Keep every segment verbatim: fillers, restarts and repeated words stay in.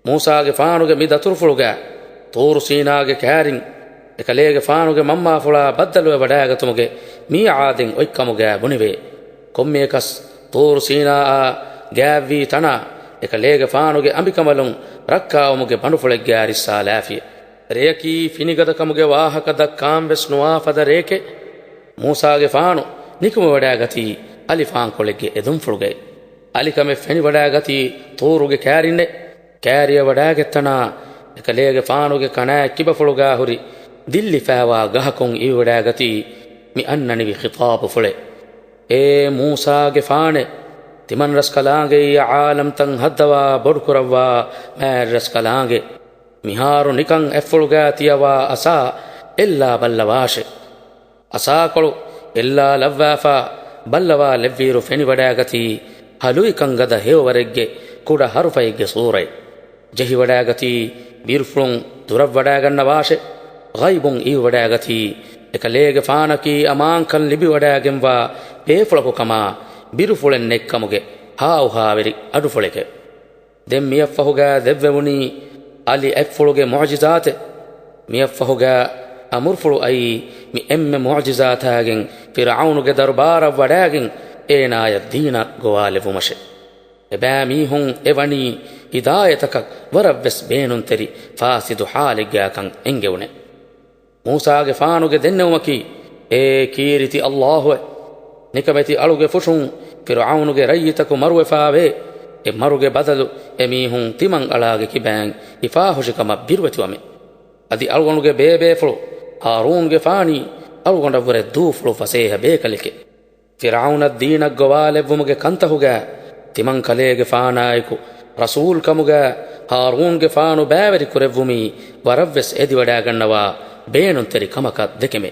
މޫސާގެފާނުގެ މި ދަތުރުފުޅުގަ ޠޫރު ސީނާގެ ކައިރިން އެކަލޭގެފާނުގެ މަންމާފުޅާ ބައްދަލުވެވަޑައިގަތުމުގެ މީޢާދެއް އޮތްކަމުގަ ބުނެވޭ. ކޮންމެއަކަސް ޠޫރު ސީނާއާ ގާތްވީ ތަނާ އެކަލޭގެފާނުގެ އަނބިކަނބަލުން ރައްކާވުމުގެ ބަނޑުފުޅެއްގައި ރިއްސާލާފި. ރެޔަކީ ފިނިގަދަކަމުގެ ވާހަކަ ދައްކާން ވެސް ނުވާ ފަދަ ރެޔެކެއް. މޫސާގެފާނު ނިކުމެވަޑައިގަތީ އަލިފާންކޮޅެއްގެ އެދުންފުޅުގައި. އަލިކަމެއް ފެނިވަޑައިގަތީ ޠޫރުގެ ކައިރިންނެއް. ކައިރިއަށް ވަޑައިގަތްތަނާ އެކަލޭގެފާނުގެ ކަނާތް ކިބަފުޅުގާ ހުރި ދިއްލިފައިވާ ގަހަކުން އިވިވަޑައިގަތީ މި އަންނަނިވި ޚިޠާބުފުޅެއް. އޭ މޫސާގެފާނެ! ތިމަންރަސްކަލާނގެއީ ޢާލަމްތައް ހައްދަވާ ބޮޑުކުރައްވާ މާތްރަސްކަލާނގެ. މިހާރު ނިކަން އަތްފުޅުގާ ތިޔަވާ އަސާ އެއްލާ ބައްލަވާށެ. އަސާކޮޅު އެއްލާ ލައްވާފާ ބައްލަވާލެއްވިއިރު ފެނިވަޑައިގަތީ ހަލުއިކަން ގަދަ ހެޔޮވަރެއްގެ ކުޑަ ހަރުފައެއްގެ ސޫރަތް. ޖެހިވަޑައިގަތީ ބިރުފުޅުން ދުރަށްވަޑައިގަންނަވާށެ. ޣައިބުން އިވިވަޑައިގަތީ އެކަލޭގެފާނަކީ އަމާންކަން ލިބިވަޑައިގެންވާ ބޭފުޅަކު ކަމާ ބިރުފުޅެއް ނެތްކަމުގެ ހާއުހާވެރި އަޑުފުޅެކެވެ. ދެން މިއަށްފަހުގާ ދެއްވެވުނީ އަލި އަތްފުޅުގެ މުޢުޖިޒާތެއް. މިއަށްފަހުގާ އަމުރުފުޅު އައީ މި އެންމެ މުޢުޖިޒާތާގެން ފިރްޢައުނުގެ ދަރުބާރަށް ވަޑައިގެން އޭނާޔަށް ދީނަށް ގޮވާލެއްވުމަށެ. އެބައިމީހުން އެ ވަނީ ހިދާޔަތަކަށް ވަރަށްވެސް ބޭނުންތެރި ފާސިދު ޙާލެއްގާކަން އެންގެވުނެ. މޫސާގެފާނުގެ ދެންނެވުމަކީ، އޭ ކީރިތި އައްލާހުއޭ! ނިކަމެތި އަޅުގެ ފުށުން ފިރްޢައުނުގެ ރައްޔިތަކު މަރުވެފާވޭ. އެ މަރުގެ ބަދަލު އެމީހުން ތިމަން އަޅާގެ ކިބައިން ހިފާހުށިކަމަށް ބިރުވެތިވަމެ. އަދި އަޅުގަނޑުގެ ބޭބޭފުޅު ހާރޫންގެފާނީ އަޅުގަނޑަށްވުރެ ދޫފުޅު ފަސޭހަ ބޭކަލެކެވެ. ފިރްޢައުނަށް ދީނަށް ގޮވާލެއްވުމުގެ ކަންތަހުގަ ތިމަން ކަލޭގެފާނާއެކު ރަސޫލްކަމުގަ ހާރޫންގެފާނު ބައިވެރި ކުރެއްވުމީ ވަރަށްވެސް އެދިވަޑައިގަންނަވާ ބޭނުންތެރި ކަމަކަށް ދެކެމެ.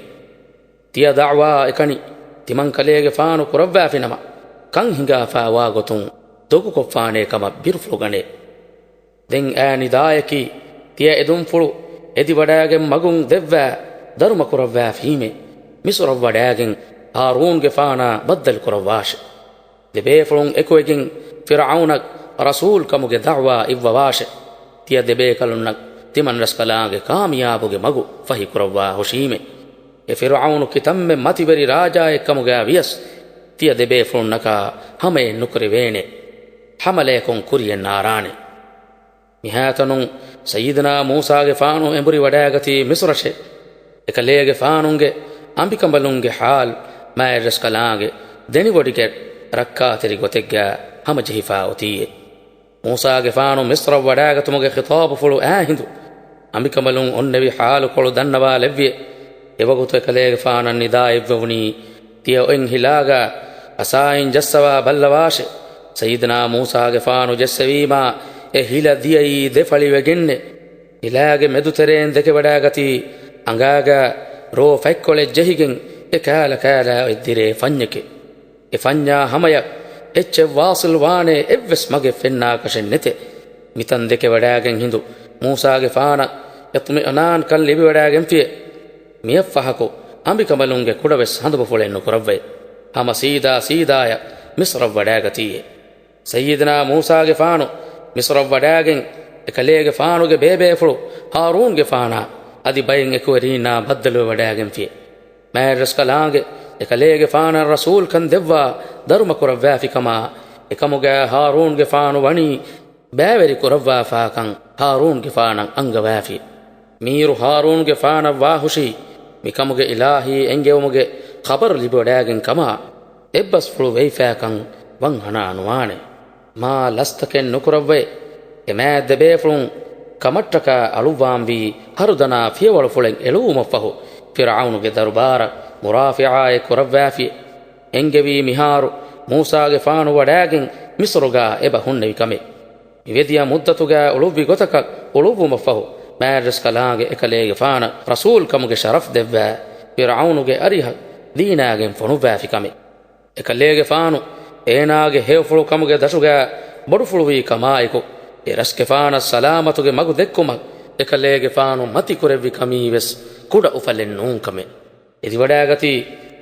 ތިޔަ ދަޢުވާ އެކަނި ތިމަން ކަލޭގެފާނު ކުރައްވާފިނަމަ، ކަން ހިނގާފާވާ ގޮތުން ދޮގުކޮށްފާނޭ ކަމަށް ބިރުފުޅު ގަނޭ. ދެން އައި ނިދާޔަކީ، ތިޔަ އެދުންފުޅު އެދިވަޑައިގެން މަގުން ދެއްވާ ދަރުމަ ކުރައްވާފީމޭ، މިސުރަށް ވަޑައިގެން ހާރޫންގެފާނާ ބައްދަލު ކުރައްވާށެ. ދެބޭފުޅުން އެކުވެގެން ފިރްޢައުނަށް ރަސޫލްކަމުގެ ދަޢުވާ އިއްވަވާށެ. ތިޔަ ދެބޭކަލުންނަށް ތިމަންރަސްކަލާނގެ ކާމިޔާބުގެ މަގު ފަހިކުރައްވާ ހުށީމޭ. އެ ފިރްޢައުނު ކިތަންމެ މަތިވެރި ރާޖާއެއްކަމުގައި ވިޔަސް، ތިޔަ ދެބޭފުޅުންނަކާ ހަމައެއް ނުކުރެވޭނެ. ހަމަލަޔަކުން ކުރިޔަށް ނާރާނެ. މިހާތަނުން ސައްޔިދުނާ މޫސާގެފާނު އެނބުރި ވަޑައިގަތީ މިސުރަށޭ. އެކަލޭގެފާނުގެ އަނބިކަނބަލުންގެ ޙާލު މާތްރަސްކަލާނގެ ދެނިވޮޑިގެ ރައްކާތެރި ގޮތެއްގަ ހަމަޖެހިފާ އޮތީއޭ. މޫސާގެފާނު މިސްރަށް ވަޑައިގަތުމުގެ ޚިޠާބުފުޅު އާ ހިނދު، އަނބިކަނބަލުން އޮންނެވި ޙާލުކޮޅު ދަންނަވާލެއްވިއޭ. އެވަގުތު އެކަލޭގެފާނަށް ނިދާ އިއްވެވުނީ، ތިޔަ އޮތް ހިލާގާ އަސާއިން ޖައްސަވާ ބައްލަވާށޭ. ސައްޔިދުނާ މޫސާގެފާނު ޖެއްސެވީމާ، އެ ހިލަ ދިޔައީ ދެފަޅިވެގެންނޭ. ހިލާގެ މެދުތެރޭން ދެކެވަޑައިގަތީ އަނގާގާ ރޯ ފަތްކޮޅެއް ޖެހިގެން އެ ކާލަ ކާލާ އޮތް ދިރޭ ފަންޏެކޭ. އެ ފަންޏާ ހަމަޔަށް އެއްޗެއް ވާސިލް ވާނޭ އެއްވެސް މަގެއް ފެންނާކަށެއް ނެތޭ. މިތަން ދެކެވަޑައިގެން ހިނދު މޫސާގެފާނަށް އިޠްމިއިނާންކަން ލިބިވަޑައިގެންފިޔޭ. މިއަށްފަހަކު އަނބިކަނބަލުންގެ ކުޑަވެސް ހަނދުމަފުޅެއް ނުކުރައްވައޭ. ހަމަ ސީދާ ސީދާޔަށް މިސްރަށް ވަޑައިގަތީއޭ. ސައްޔިދުނާ މޫސާގެފާނު މިސްރަށް ވަޑައިގެން އެކަލޭގެފާނުގެ ބޭބޭފުޅު ހާރޫންގެފާނާ އަދި ބައެއް އެކުވެރީންނާ ބައްދަލުވެވަޑައިގެންފިޔޭ. މާތްރަސްކަލާނގެ އެކަލޭގެފާނަށް ރަސޫލްކަން ދެއްވާ ދަރުމަ ކުރައްވާފިކަމާ، އެކަމުގައި ހާރޫންގެފާނު ވަނީ ބައިވެރި ކުރައްވާފާކަން ހާރޫންގެފާނަށް އަންގަވާފި. މީރު ހާރޫންގެފާނަށް ވާހުށީ މިކަމުގެ އިލާހީ އެންގެވުމުގެ ޚަބަރު ލިބިވަޑައިގެން ކަމާ، އެއްބަސްފުޅު ވެއިފާކަން ވަންހަނާ ނުވާނެ. މާ ލަސްތަކެއް ނުކުރައްވައޭ. އެ މާތް ދެބޭފުޅުން ކަމަށްޓަކާ އަޅުއްވާންވީ ހަރުދަނާ ފިޔަވަޅުފުޅެއް އެޅުއްވުމަށްފަހު، ފިރްޢައުނުގެ ދަރުބާރަށް މުރާފިޢާއެއް ކުރައްވާފި. އެންގެވީ މިހާރު މޫސާގެފާނު ވަޑައިގެން މިސްރުގާ އެބަ ހުންނެވި ކަމެއް. މިވެދިޔަ މުއްދަތުގައި އުޅުއްވި ގޮތަކަށް އުޅުއްވުމަށްފަހު، މާތްރަސްކަލާނގެ އެކަލޭގެފާނަށް ރަސޫލްކަމުގެ ޝަރަފް ދެއްވާ ފިރްޢައުނުގެ އަރިހަށް ދީނާގެން ފޮނުއްވާފި ކަމެއް. އެކަލޭގެފާނު އޭނާގެ ހެޔޮފުޅުކަމުގެ ދަށުގައި ބޮޑުފުޅުވީ ކަމާއެކު، އެ ރަސްގެފާނަށް ސަލާމަތުގެ މަގު ދެއްކުމަށް އެކަލޭގެފާނު މަތި ކުރެއްވި ކަމީވެސް ކުޑަ އުފަލެއް ނޫން ކަމެއް. އެދިވަޑައިގަތީ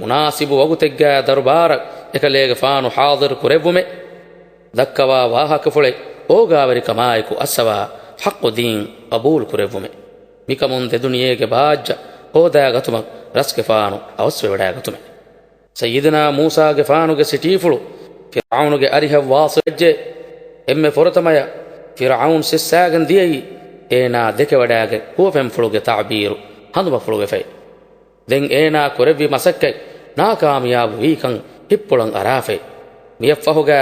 މުނާސިބު ވަގުތެއްގައި ދަރުބާރަށް އެކަލޭގެފާނު ޙާޟިރު ކުރެއްވުމެއް. ދައްކަވާ ވާހަކަފުޅެއް އޯގާވެރިކަމާއެކު އައްސަވާ ޙައްޤު ދީން ޤަބޫލު ކުރެއްވުމެއް. މިކަމުން ދެދުނިޔޭގެ ބާއްޖަ ހޯދާގަތުމަށް ރަސްގެފާނު އަވަސްވެވަޑައިގަތުމެއް. ސައްޔިދުނާ މޫސާގެފާނުގެ ސިޓީފުޅު ފިރްޢައުނުގެ އަރިހަށް ވާސިލްވެއްޖެ. އެންމެ ފުރަތަމަޔަށް ފިރްޢައުން ސިއްސާގެން ދިޔައީ އޭނާ ދެކެވަޑައިގެން ހުވަފެންފުޅުގެ ތަޢުބީރު ހަނދުމަފުޅުވެފައި. ދެން އޭނާ ކުރެއްވި މަސައްކަތް ނާކާމިޔާބު ވީކަން ހިތްޕުޅަށް އަރާފައި. މިއަށްފަހުގަ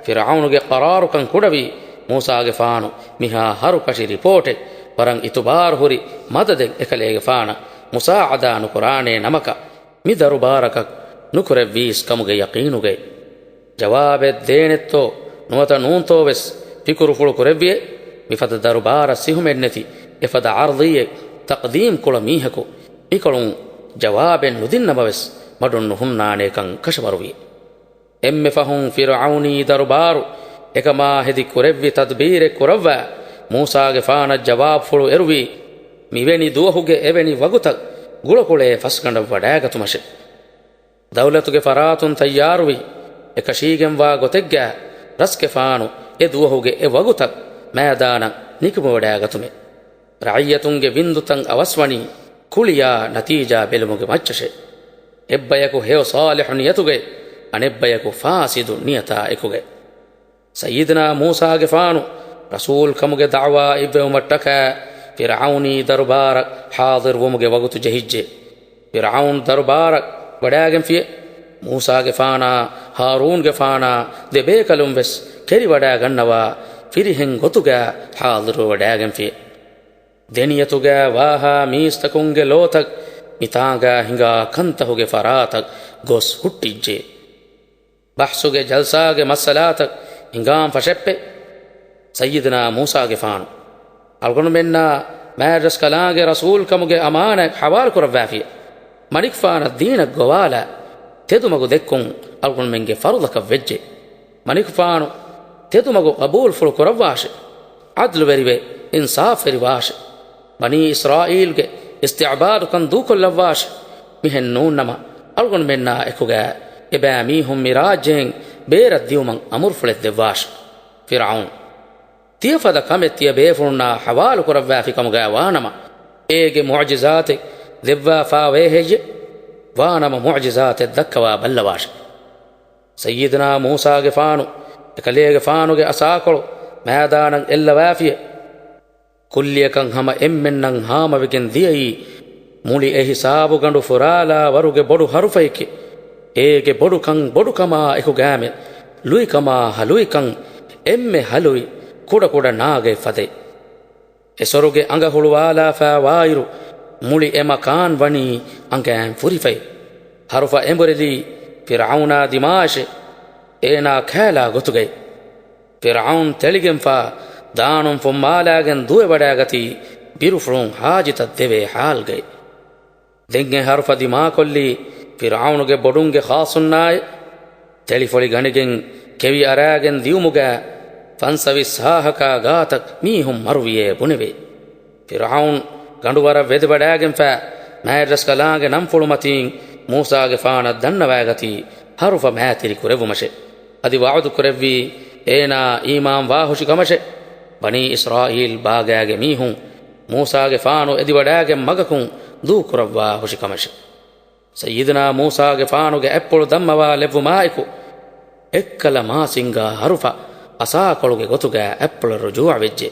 ފިރްޢައުނުގެ ޤަރާރުކަން ކުޑަވީ މޫސާގެފާނު މިހާ ހަރުކަށި ރިޕޯޓެއް ވަރަށް އިތުބާރު ހުރި މަދަދެއް އެކަލޭގެފާނަށް މުސާޢަދާ ނުކުރާނޭ ނަމަކަށް، މި ދަރުބާރަކަށް ނުކުރެއްވީސް ކަމުގެ ޔަޤީނުގައި. ޖަވާބެއް ދޭނެއްތޯ ނުވަތަ ނޫންތޯވެސް ފިކުރުފުޅު ކުރެއްވިއޭ. މިފަދަ ދަރުބާރަށް ސިހުމެއްނެތި އެފަދަ ޢަރްޟީއެއް ތަޤްދީމް ކުޅަ މީހަކު މިކޮޅުން ޖަވާބެއް ނުދިންނަމަވެސް މަޑުން ނުހުންނާނޭކަން ކަށަވަރުވި. އެންމެ ފަހުން ފިރްޢައުނީ ދަރުބާރު އެކަމާ ހެދި ކުރެއްވި ތަދްބީރެއް ކުރައްވާ މޫސާގެފާނަށް ޖަވާބުފުޅު އެރުވީ، މިވެނި ދުވަހުގެ އެވެނި ވަގުތަށް ގުޅަކުޅޭ ފަސްގަނޑަށް ވަޑާގަތުމަށެ. ދައުލަތުގެ ފަރާތުން ތައްޔާރުވި އެކަށީގެންވާ ގޮތެއްގަ ރަސްގެފާނު އެ ދުވަހުގެ އެ ވަގުތަށް މައިދާނަށް ނިކުމެވަޑައިގަތުމެ. ރައިޔަތުންގެ ވިންދުތައް އަވަސްވަނީ ކުޅިޔާ ނަތީޖާ ބެލުމުގެ މައްޗަށެ. އެއްބަޔަކު ހެޔޮ ޞާލިޙު ނިޔަތުގައި، އަނެއްބަޔަކު ފާސިދު ނިޔަތާ އެކުގައި. ސައްޔިދުނާ މޫސާގެފާނު ރަސޫލް ކަމުގެ ދަޢުވާ އިއްވެވުމަށްޓަކާ ފިރްޢައުނީ ދަރުބާރަށް ޙާޟިރުވުމުގެ ވަގުތު ޖެހިއްޖެ. ފިރްޢައުން ދަރުބާރަށް ވަޑާގެންފިޔެ. މޫސާގެފާނާ، ހާރޫންގެފާނާ ދެބޭކަލުން ވެސް ކެރިވަޑާގަންނަވާ ފިރިހެން ގޮތުގަ ޙާޟިރުވެވަޑާގެންފިޔެ. ދެނިޔަތުގަ ވާހާ މީސްތަކުންގެ ލޯތައް މިތާނގަ ހިނގާ ކަންތަހުގެ ފަރާތަށް ގޮސް ހުއްޓިއްޖެ. ބަޙްސުގެ ޖަލްސާގެ މައްސަލާތައް ހިނގާން ފަށެއްޕެ. ސައްޔިދުނާ މޫސާގެފާނު އަޅުގަނޑުމެންނާ މާތްރަސްކަލާނގެ ރަސޫލްކަމުގެ އަމާނާތް ޙަވާލުކުރައްވާފި. މަނިކުފާނަށް ދީނަށް ގޮވާލާ ތެދުމަގު ދެއްކުން އަޅުގަނޑުމެންގެ ފަރުޟަކަށް ވެއްޖެ. މަނިކުފާނު ތެދުމަގު ޤަބޫލުފުޅު ކުރައްވާށެ. ޢަދްލުވެރިވެ، އިންސާފްވެރިވާށެ. ބަނީ އިސްރާއީލްގެ އިސްތިޢުބާދުކަން ދޫކޮށްލައްވާށެ. މިހެން ނޫންނަމަ، އަޅުގަނޑުމެންނާ އެކުގައި އެބައިމީހުން މި ރާއްޖެއިން ބޭރަށް ދިއުމަށް އަމުރުފުޅެއް ދެއްވާށެ. ފިރްޢައުން، ތިޔަފަދަ ކަމެއް ތިޔަ ބޭފުޅުންނާ ޙަވާލު ކުރައްވާފި ކަމުގައި ވާނަމަ، އޭގެ މުޢުޖިޒާތެއް ދެއްވާފާވޭ ހެއްޔެ؟ ވާނަމަ މުޢުޖިޒާތެއް ދައްކަވާ ބައްލަވާށެ. ސައްޔިދުނާ މޫސާގެފާނު އެކަލޭގެފާނުގެ އަސާކޮޅު މައިދާނަށް އެއްލަވާފިޔެ. ކުއްލިއަކަށް ހަމަ އެންމެންނަށް ހާމަވެގެން ދިޔައީ، މުޅި އެހިސާބުގަނޑު ފުރާލާ ވަރުގެ ބޮޑު ހަރުފައެކޭ. އޭގެ ބޮޑުކަން ބޮޑުކަމާ އެކުގައިމެ، ލުއިކަމާ ހަލުއިކަން އެންމެ ހަލުއި ކުޑަކުޑަ ނާގަތް ފަދައި. އެސޮރުގެ އަނގަ ހުޅުވާލާފާ ވާއިރު، މުޅި އެ މަކާން ވަނީ އަނގައިން ފުރިފައި. ހަރުފަ އެނބުރެލީ ފިރްޢައުނާ ދިމާއަށެ. އޭނާ ކައިލާ ގޮތުގައި. ފިރްޢައުން ތެޅިގެންފާ ދާނުން ފުއްމާލާގެން ދުވެވަޑާގަތީ ބިރުފުޅުން ހާޖިތައް ދެވޭ ޙާލްގައި. ދެން އެ ހަރުފަ ދިމާކޮށްލީ ފިރްޢައުނުގެ ބޮޑުންގެ ޚާޞުންނާއި. ތެޅިފޮޅި ގަނެގެން ކެވި އަރާގެން ދިއުމުގަ ފަންސަވީސް ސާހަކާ ގާތަށް މީހުން މަރުވިޔޭ ބުނެވޭ. ފިރްޢައުން ގަނޑުވަރަށް ވެދެވަޑާގެންފާ މާތްރަސްކަލާނގެ ނަންފުޅު މަތީން މޫސާގެފާނަށް ދަންނަވާގަތީ ހަރުފަ މާތިރި ކުރެއްވުމަށެ. އަދި ވަޢުދު ކުރެއްވީ އޭނާ އީމާންވާ ހުށިކަމަށެ. ބަނީ އިސްރާއީލް ބާގާގެ މީހުން މޫސާގެފާނު އެދިވަޑާގެން މަގަކުން ދޫކުރައްވާ ހުށިކަމަށެ. ސައްޔިދުނާ މޫސާގެފާނުގެ އަތްޕުޅު ދަންމަވާލެއްވުމާއެކު، އެއްކަލަ މާސިންގާ ހަރުފަ އަސާކޮޅުގެ ގޮތުގަ އަތްޕުޅަށް ރުޖޫޢަވެއްޖެ.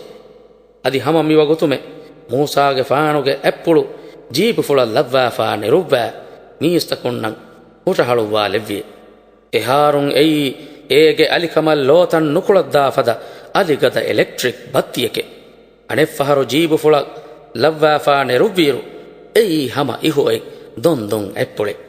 އަދި ހަމަ މިވަގުތުމެ މޫސާގެފާނުގެ އަތްޕުޅު ޖީބުފުޅަށް ލައްވާފާ ނެރުއްވާ މީސްތަކުންނަށް ހުށަހަޅުއްވާލެއްވި. އެހާރުން އެއީ އޭގެ އަލިކަމަށް ލޯތައް ނުކުޅައްދާ ފަދަ އަލިގަދަ އެލެކްޓްރިކް ބައްތިއެކެ. އަނެއްފަހަރު ޖީބުފުޅަށް ލައްވާފާ ނެރުއްވިއިރު، އެއީ ހަމަ އިހުއެއް ދޮންދޮން އަތްޕުޅެއް.